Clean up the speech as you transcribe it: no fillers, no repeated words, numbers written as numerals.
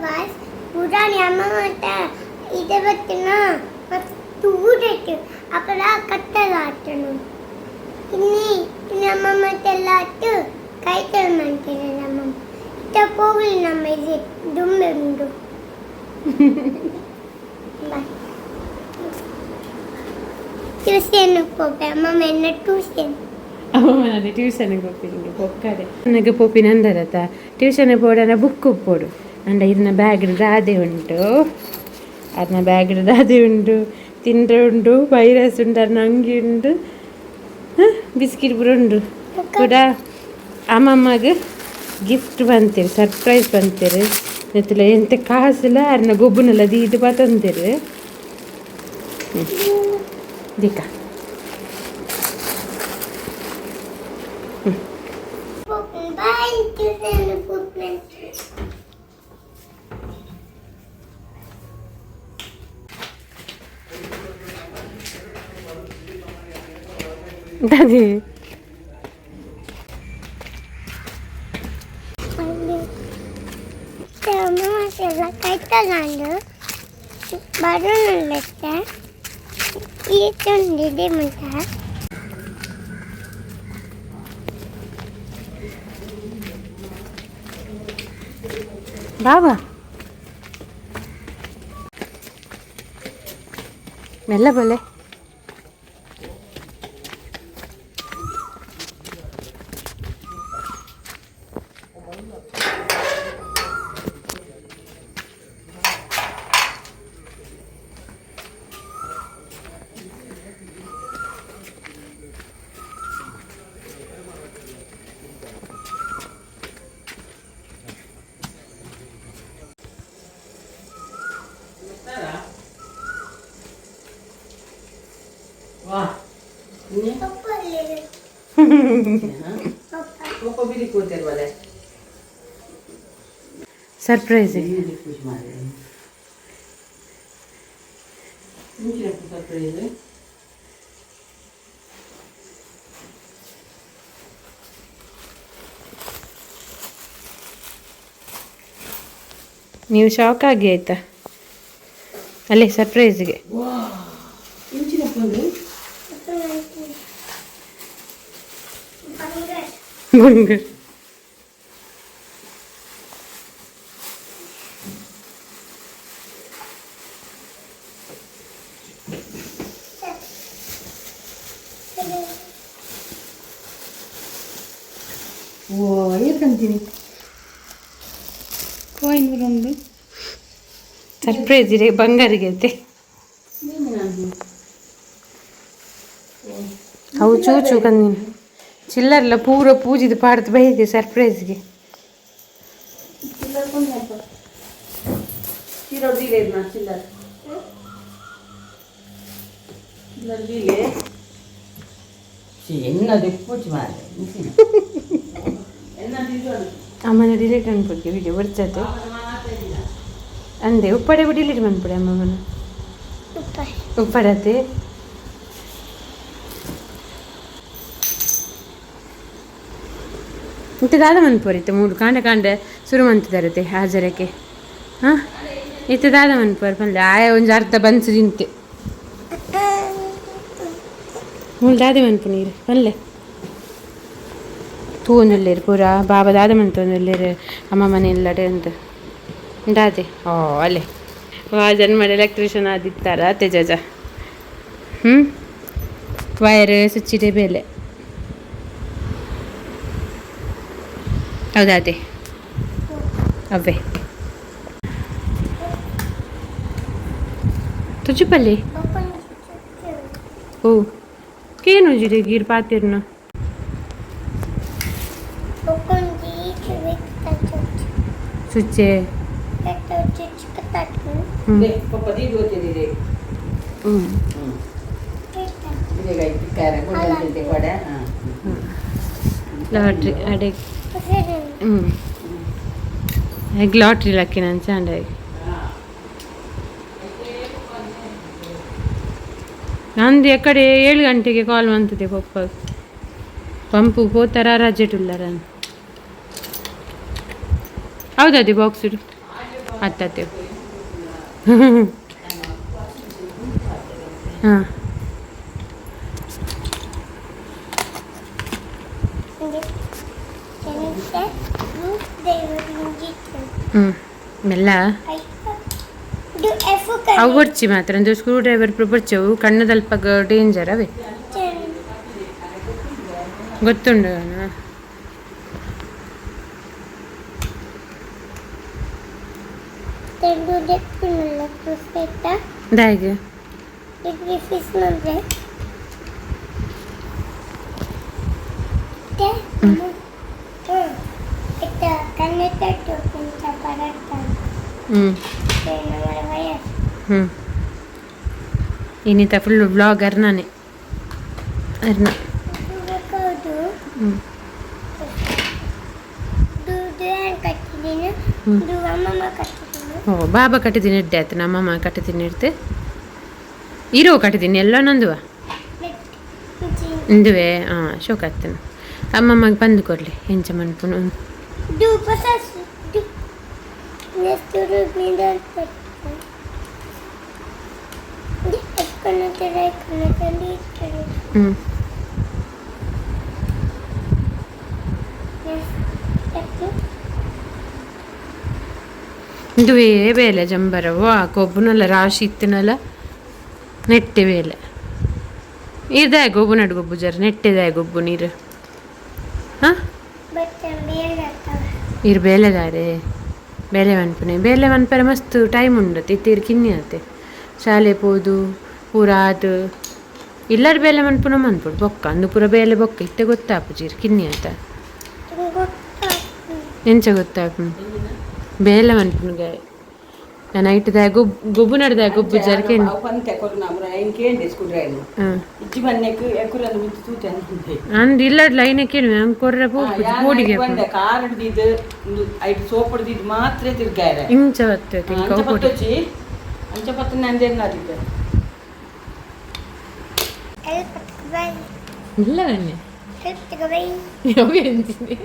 Boss ಪುರಾಣಿ ಅಮ್ಮ ಮತ್ತ ಇದೆ ಬತ್ತಿನ ತೂರಟ್ಟು ಅಪ್ಪದ ಕತ್ತಲ ಆಟನು. ಇನ್ನಿ ಇನ್ನು ಅಮ್ಮ ಮತ್ತೆಲ್ಲ ಅಟ್ಟು ಕೈತಲ್ ಮಾಡ್ತೀರ ನಮ್ಮ ಇತ್ತ ಹೋಗ್ಲಿ ನಮ್ಮ ಇದು ದುಂಬೆ ಉಂಟು. ಬಾಯ್. ಟ್ಯೂಷನ್ ಪೋಪೆ ಅಮ್ಮ ಎನ್ನ ಟ್ಯೂಷನ್. ಅಮ್ಮನ ಟ್ಯೂಷನ್ಗೆ ಪೋಪಿನಿಗೆ ಪೊಕ್ಕಡೆ ನನಗೆ ಪೋಪಿನ ಅಂದರತ ಟ್ಯೂಷನ್ ಪೋಡನ ಬುಕ್ ಪೋಡು ಅಂಡ ಇದನ್ನ ಬ್ಯಾಗ್ ದಾದೆ ಉಂಟು, ಅದನ್ನ ಬ್ಯಾಗ್ ದಾದೆ ಉಂಟು, ತಿಂಡ್ರೆ ಉಂಟು, ವೈರಸ್ ಉಂಟು, ಅರ್ನ ಅಂಗಿ ಉಂಟು, ಬಿಸ್ಕಿಟ್ ಪೂರ ಉಂಡು. ಕೂಡ ಅಮ್ಮಮ್ಮಗೆ ಗಿಫ್ಟ್ ಬಂತೀರಿ, ಸರ್ಪ್ರೈಸ್ ಬಂತೀರಿ. ನೆತ್ತಲ ಎಂತ ಕಾಸುಲ ಅರ್ನ ಗೊಬ್ಬುನೆಲ್ಲ ದೀದು ಬತ್ತಂತೀರಿ. ದಿಕ್ಕ. Boy, tuition ಪೋಪೆ. ದಾದಿ? ಅಮ್ಮ ಎಲ್ಲ ಕೈತಲಾಂಡು ಬರೋಣತ್ತೆ ಈ ತುಂಡಿದೆ ಮುಂಟ. ಬಾಬಾ ಮೆಲ್ಲ ಬಲೆ. ಪಪ್ಪ ಅಲ್ಲಿ. ಪಪ್ಪ. ಸರ್ಪ್ರೈಸ್. ಸರ್ಪ್ರೈಸ್. ನೀವು ಶಾಕ್ ಆಗಿ ಆಯ್ತಾ ಅಲ್ಲೇ ಸರ್ಪ್ರೈಸ್ಗೆ? ಬಂಗಾರ. ಬಂಗಾರ. ಓ, ಏಕಂತೀನಿ ಕಾಯಿನ್ ಒಂದು. ಸರ್ಪ್ರೈಸ್ ಇದೆ ಬಂಗಾರಿಗೆ ಐತೆ. ಅವು ಚೂಚು ಕಂದಿನ ಚಿಲ್ಲರೆಲ್ಲ ಪೂರ ಪೂಜಿದ ಪಾಡ್ದು ಬೈದೆ ಸರ್ಪ್ರೈಸ್ಗೆ. ಚಿಲ್ಲರ್ ಕೊಂದಪ್ಪ ಚಿಲ್ಲರ್ ದೀಲೆ ಇದನ್ನ ಚಿಲ್ಲರ್ ಚಿಲ್ಲರ್ ದೀಲೆ. ಎನ್ನದು ಪೂಜೆ ಮಾರೆ. ಎನ್ನ ದೀಸೋದು. ಅಮ್ಮನ ಡಿಲೀಟ್ ಅನ್ಪುಗೆ ವಿಡಿಯೋ ಬರ್ತದೆ ಅಂದೆ. ಉಪ್ಪಡೆ ಡಿಲೀಟ್ ಮನ್ಪುಡೆ ಅಮ್ಮನ. ಉಪ್ಪ. ಉಪ್ಪಡತೆ. ಇತ್ತೆ ದಾದ ಮನ್ಪುರಿತ್ತೆ? ಮೂಡು ಕಾಂಡ ಕಾಂಡ ಶುರು ಮಂತಿದಾರತೆ ಹಾಜರಕ್ಕೆ. ಹಾಂ, ಇತ್ತೆ ದಾದ ಮನ್ಪುರ ಪನ್ಲೆ. ಆಯ ಒಂಜಿ ಅರ್ಧ ಬನ್ಸು ತಿಂತೆ. ಮೂಲು ದಾದೆ ಮನ್ಪು ನೀರು ಪನ್ಲೆ. ತೂವೊಂದುಲ್ಲೆರ್ ಪೂರ ಬಾಬಾ ದಾದ ಮಂತೊಂದುಲ್ಲೆರ್ ಅಮ್ಮ ಮನೆ ಇಲ್ಲಡೆ ಅಂತ ದಾದೆ. ಓ ಅಲ್ಲೇ ವಾ ಜನ್ಮಡ್ ಎಲೆಕ್ಟ್ರಿಷಿಯನ್ ಆದಿತ್ತಾರ ತೇಜಾಜ. ಹ್ಞೂ, ವೈರ್ ಸ್ವಿಚ್ಚಿಡೆ ಬೇಲೆ ಹೌದಾದೆ ಅವೇ ತುಜುಪಲ್ಲಿ. ಓ ಕೇನು ಗೀರ್ ಪಾತಿರ್ನ. ಸ್ವಿಚ್ಚೆ. ಹ್ಞೂ. ಪಪ್ಪ ದೀದು ಓದ್ತಿದ್ದೀರಿ. ಹ್ಞೂ. ಹ್ಞೂ, ಇದೇ ತಿಕ್ಕಾರ ಗುಂಡಂತೆ ಕೊಡೆ. ಹಾಂ. ಲಾಟ್ರಿ ಅಡೆ. ಹ್ಞೂ, ಹೇಗೆ ಲಾಟ್ರಿ ಲಕ್ಕಿ ನಾನು ಚಾಂಡಾಗಿ ನಂದು ಎಕಡೆ 7 ಗಂಟೆಗೆ ಕಾಲ್ ಮಂತದೆ ಪಪ್ಪ. ಪಂಪು ಪೋತಾರ ರಜೆಟುಲ್ಲಾರ. ಹೌದದಿ ಬಾಕ್ಸ್. ಅತ್ತತ್ತೆ ಹಾಂ ಹ್ಞೂ ಮೆಲ್ಲ ಅವು ಬೊಡ್ಚಿ ಮಾತ್ರ ಒಂದು ಸ್ಕ್ರೂ ಡ್ರೈವರ್ ಬೊಡ್ಚಿ ಅವು ಕಣ್ಣದಲ್ಪ ಡೇಂಜರ್ ಅವೇ ಗೊತ್ತುಂಡು ದಾಯಿಗೆ ಹ್ಞೂ ಹ್ಞೂ ಇನ್ನಿತ ಫುಲ್ ಬ್ಲಾಗ್ ಅರ್ನಾನೆ ಅರ್ನ ಹ್ಞೂ ಓ ಬಾಬಾ ಕಟ್ಟಿದ್ದೀನಿ ಇಡ್ಡೆ ಆಯ್ತು ನಮ್ಮಮ್ಮ ಕಟ್ಟಿದ್ದೀನಿ ಇಡ್ತೆ ಇರೋ ಕಟ್ಟಿದ್ದೀನಿ ಎಲ್ಲ ನಂದುವ ಇಂದುವೆ ಹಾಂ ಶೋಕ್ ಆಗ್ತಾನೆ ಅಮ್ಮಮ್ಮಗೆ ಬಂದು ಕೊಡಲಿ ಎಂಚ ಮನ್ಪುನು ಹ್ಞೂ ಇಂದುವೇ ಬೇಲೆ ಜಂಬರ ವಾ ಕೊಬ್ಬುನಲ್ಲ ರಾಶಿ ಇತ್ತಿನಲ್ಲ ನೆಟ್ಟೆ ಬೇಲೆ ಇದೇ ಗೊಬ್ಬು ನಡು ಗೊಬ್ಬು ಜರ ನೆಟ್ಟಿದೆ ಗೊಬ್ಬು ನೀರು ಹಾಂ ಇರು ಬೇಲೆದಾರೆ ಬೇಲೆ ಮನ್ಪುನೆ ಬೇಲೆ ಮನ್ಪರೆ ಮಸ್ತ್ ಟೈಮ್ ಉಂಡು ತಿತ್ತೀರು ಕಿನ್ನಿ ಆತೆ ಶಾಲೆ ಪೋದು ಪೂರ ಆತು ಇಲ್ಲರ ಬೇಲೆ ಮನ್ಪುನ ಮನ್ಪುಡು ಬೊಕ್ಕ ಅಂದು ಪೂರ ಬೇಲೆ ಬೊಕ್ಕ ಇತ್ತೆ ಗೊತ್ತಾಪುಜಿ ಕಿನ್ನಿ ಆತ ಎಂಚ ಗೊತ್ತಾಪು ಬೇಲೆ ಮನ್ಪುನಿಗೆ ನಾನು ಐಟದ ಗೊಬ್ಬು ಗೊಬ್ಬು ನಡ್ದ ಗೊಬ್ಬು ಜರ್ಕೆ ಅವು ಪಂತೆ ಕೊರ್ನ ಅಮ್ರ ಐನ್ ಕೇಂಡೆ ಸ್ಕ್ರೂ ಡ್ರೈವರ್ ಹಾಂ ಇಜ್ಜಿ ಬನ್ನೆಕ್ ಎಕುರನ್ನು ಮಿತ್ತು ತೂತೆ ಅಂದೆ ಅಂದ್ ಇಲ್ಲಡ್ ಲೈನ್ ಕೇಳು ಹಂಗೆ ಕೊರ್ರೆ ಪೋಪುಜಿ ಪೋಡಿಗೆ ಬಂದೆ ಕಾರ್ ಹಿಡ್ದಿದ್ದು ಒಂದು ಐಟ್ ಸೋಪ್ ಹಿಡ್ದಿದ್ದು ಮಾತ್ರ ತಿರ್ಗಾರೆ ಇಂಚ ಬರ್ತದೆ ಅಂಚ ಪತ್ತೊಚ್ಚಿ ಅಂಚ ಪತ್ತ ನಂದೇನು ನಾದಿದ್ದೆ ಇಲ್ಲ ಬನ್ನಿ ಯಾವ ಎಂಚಿನಿ